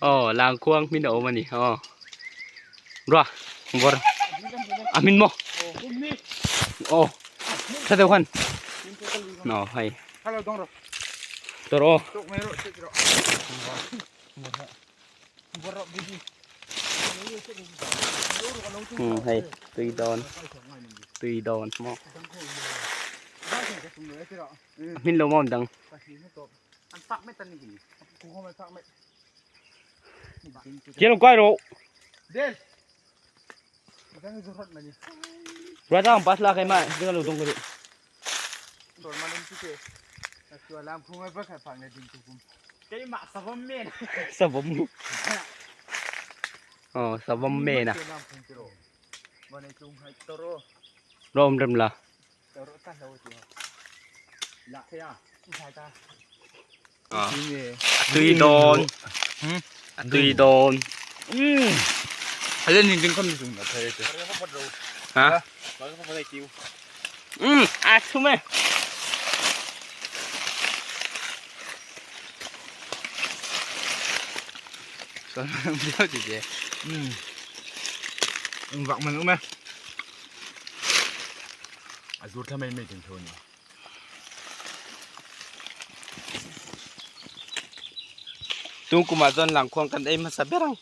Aw langkhuang hmin a awm a ni aw rua bawr a hmin maw aw tha deuh khan aw hei tawrh aw hei tui dawn tui dawn maw a hmin lo maw dang. Kian quay ro. Ra tang pas la kai ma ding lo dong ko. Savom. Oh, savom me na. Rom rem la. Tui dawn a tui dawn ha um a thum e A zur thla mai mai ding tho ni. Tung kumah chuan langkhuang kan ei hmasa ber ang.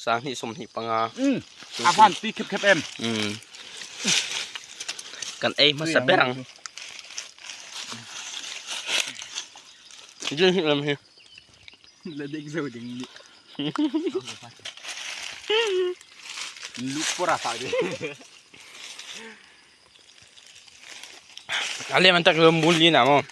2025. A van tui khep khep em. Kan ei hmasa ber ang. Dil hi lam hi. La dik zo ding ni. Lu pora fa de. A lem an tak lo mul ni na maw.